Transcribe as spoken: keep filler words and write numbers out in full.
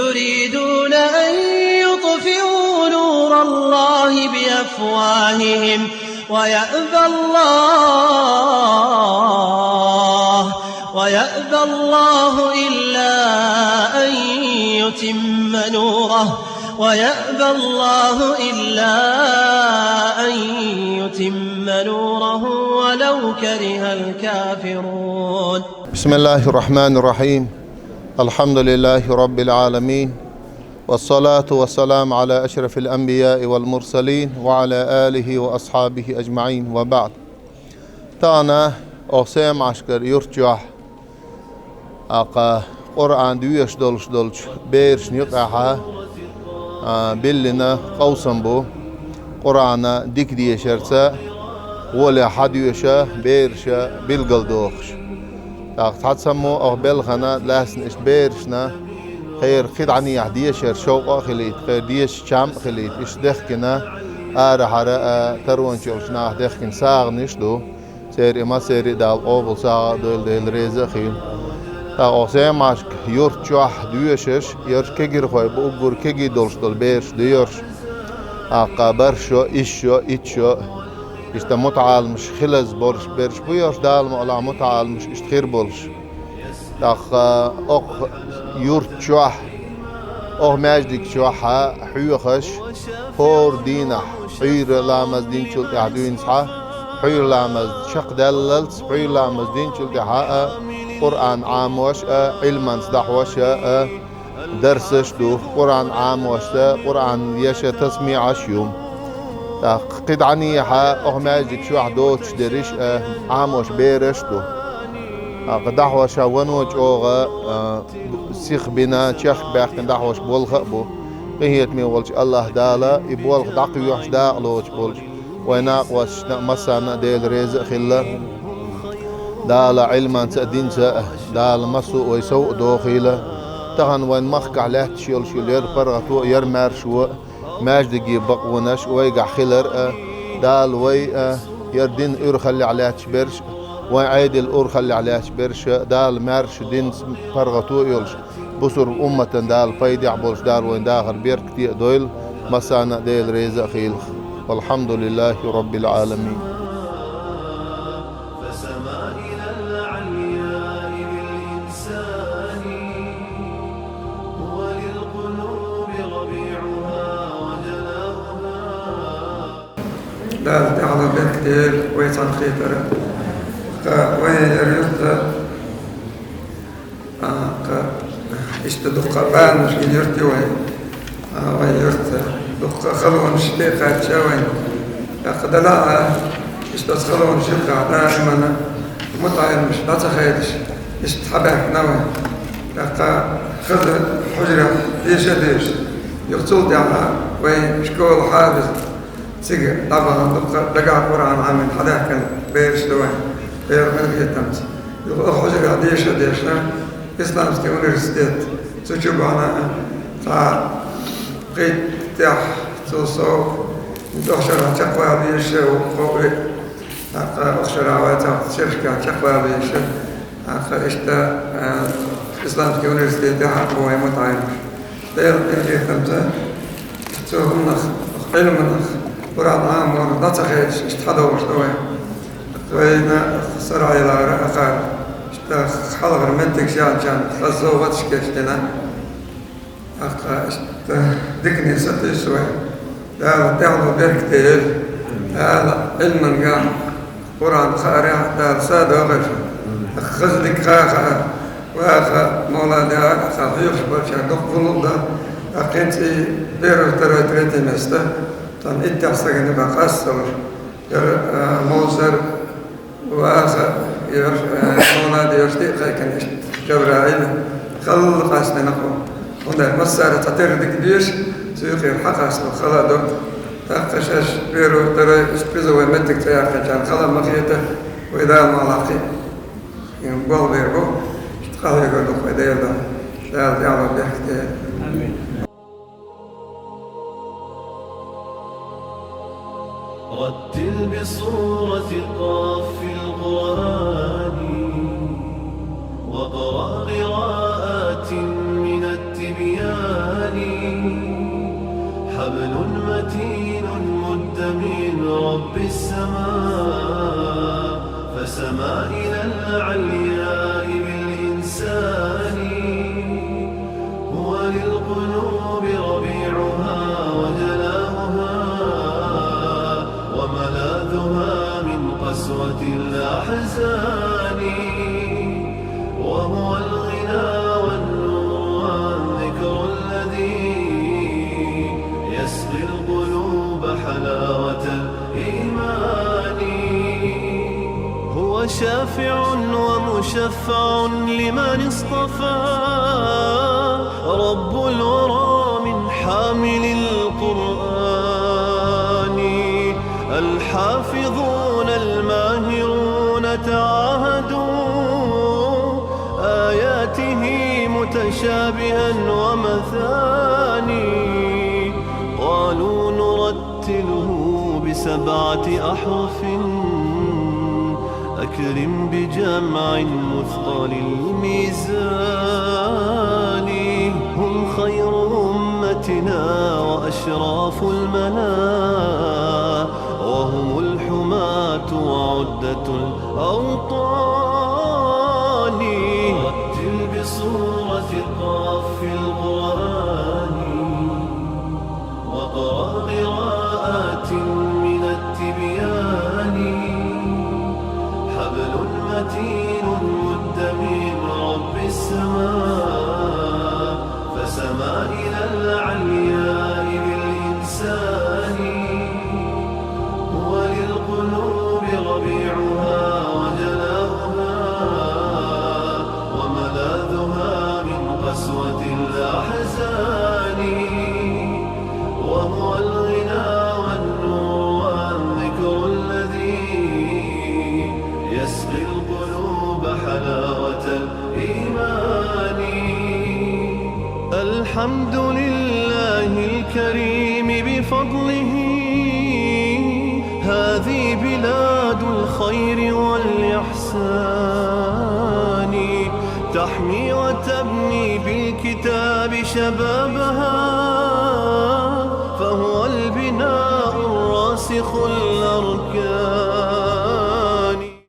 يريدون أن يطفئوا نور الله بأفواههم ويأبى الله، ويأبى الله إلا أن يتم نوره، ويأبى الله إلا أن يتم نوره ولو كره الكافرون. بسم الله الرحمن الرحيم. الحمد لله رب العالمين. والصلاة والسلام على أشرف الأنبياء والمرسلين وعلى آله وأصحابه أجمعين وبعد. Тахана оха Сема-Ӏаьшкара юрта чохь, тӀаккха Къуръан доьшуш долуш долчу берашна юкъахь, а, биллина къовсам бу. Къуръан дика дешарца, гӀоле хьадоьшу бераш билгалдохуш. ТӀаккха цхьацца ма оха белхана лаьцна иштта берашна кхеран кхин дӀанехьа дешар шовкъа а хилийта, кхеран дешар чам а хилийта, иштта дехкина арахьара а, тарончу йолчу наха дехкина сагӀанаш ду. Церан и массеран а Дала къобал сагӀа а дойла, Дела реза а хуьлда. ТӀаккха оха Сема-Ӏаьшка юрта чохь доьшуш, ерш кегийрхой бу, уггар кегий долуш долу бераш ду ерш. ТӀаккха бархӀ шо, исс шо, итт шо, иштта мутаӀаламаш хилаза болуш бераш бу ерш, Дала мукъ лахь мутаӀаламаш иштта хир болуш. ТӀаккха оха юрта чохь, оха маьждиг чохь хьоьхуш, хӀора дийнахь, Ӏуьйра ламаз динчул тӀаьхьа дуьйна цхьа, Ӏуьйра ламаз чекхдаьллалц, Ӏуьйра ламаз динчул тӀаьхьа а, Къуръан Ӏамош а, Ӏилманца дӀахьош а, дарсаш ду, Къуръан Ӏамошца, Къуръан деша тасмиӀаш ю. ТӀаккха кхин дӀанехьа оха маьждиг чохь доцуш дерриш а, Ӏамош бераш а ду. ТӀаккха дӀахьош а вано чӀогӀа, а, сиха бина, чехка баьккхина дӀахьош болх а бу. Къинхетаме волчу АллахӀ Дала и болх дӀакхоьхьуш дакъа лоцуш болчу вайн накъосташна а, массарна а Дела реза а хилла. Дала Ӏилманца а, динца а Дала массо а вай сов а дохийла. Тахана вайн махкахь лаьтташ йолуш йолу яра паргӀато а, яра маьршо а, маьждиге бакъонаш вайгахь хилар а, Дала вай а, яра дин урхаллехь лаьтташ берш а, вайн Ӏедал урхаллехь лаьтташ берш а, Дала маьрша динца паргӀато а йолуш, бусурба умматан Дала пайдехь болуш, Дала вайн дахар беркате а дойла, массарна а Дела реза а хуьлда. والحمد لله رب العالمين. فسما إلى العلياء بالإنسان، هو للقلوب ربيعها وجلاؤها. Дала тӀаьхьа беркате йойла вай цхьаьна хетарг. Ткъа вай яра юрт, а, кху, иштта дуккха бахамаш йина юрт ю вайн. А, вайн юрт, дуккха халонаш тӀе а кхаьчна вайн. ТӀаккха делахь а, иштта оцу халонаш юккъехь даимана мутаӀеламаш дӀа ца хедаш, иштта хьабаьхкина вайн. ТӀаккха хаза хьуьжарехь деша а дешаш, юха цул тӀаьхьа вайн школа хьа а веза. Цига дӀабахана дуккха дагахь Къуръан Ӏамийна хьадаьхкина бераш ду вайн, Делан къинхетамца. Юха оха хьуьжарехь деша а дешна, исламский университет, цу чу бахана, цхьа пхийттех цул сов, оха шарахь чекхвала везаш а ву кхо а виъ, тӀаккха оха шарахь вацахь шерашкахь чекхвала везаш а, тӀаккха иштта, а, исламский университетехь а бу вайн мутаӀеламаш. Делан къинхетамца, цу хӀуманах, Ӏилманах, Къуръан Ӏаморах дӀа ца хедаш, иштта хьадогӀуш ду вай. Вайна сарахь ялара а кхара, иштта хьалхара меттигаш яьлчарна хаза совгӀаташ кечдина. ТӀаккха иштта дикане сатуьйсу вай. Дала тӀаьхьало беркате йойла. Дала Ӏилманга Къуръан хаарехь Дала са а дохийла. Хаза дика ха а хаа, ваха, мовлад яха а хьоьхуш болчара дукха гӀуллакх а дан, тӀаккха хӀинца и первый, второй, третий место, цхьана иттех стагана юкъахь къасталуш. Яра, а, мовзар, ваха, яра, а, мовлад яра тӀе а кхайкхина иштта, ЖабраӀил, халла къастина кху. ХӀунда аьлча массара цхьатерра дика дезаш, цу юкъера хьакъасталуш хала а ду. ТӀаккха шаьш первый, второй, призовой меттиг цӀе яьккхинчарна хала а ма хета, вай Дала мукъ лахь кхин а болх бер бу, иштта къахьегар ду вай Дела. Дала тӀаьхьало беркате йойла. رتل بصورة قاف في القرآن، واقرأ قراءات من التبيان. حبل متين مد من رب السماء، فسما إلى العلياء بالإنسان. هو للقلوب ربيعها وجلاؤها، وملاذها من قسوة الأحزان. وهو الغنى والنور والذكر الذي يسقي القلوب حلاوة الإيمان. هو شافع ومشفع لمن اصطفى رب الورى من حامل القرآن. الحافظون الماهرون تعاهدوا آياته متشابها ومثاني. قالوا نرتله بسبعة أحرف، أكرم بجمع مثقل الميزان. هم خير أمتنا وأشراف الملا، وهم الحماة وعدة الأوطان. رتل بصورة قاف القرآن، واقرأ قراءات من التبيان. حبل متين مد من رب السماء، فسما إلى العلياء بالإنسان. هو للقلوب ربيعها وجلاؤها، وملاذها من قسوة الأحزان. وهو الغنى والنور والذكر الذي يسقي القلوب حلاوة الإيمان. الحمد لله الكريم بفضله، هذه بلاد الخير والإحسان. تحمي وتبني بالكتاب شبابها،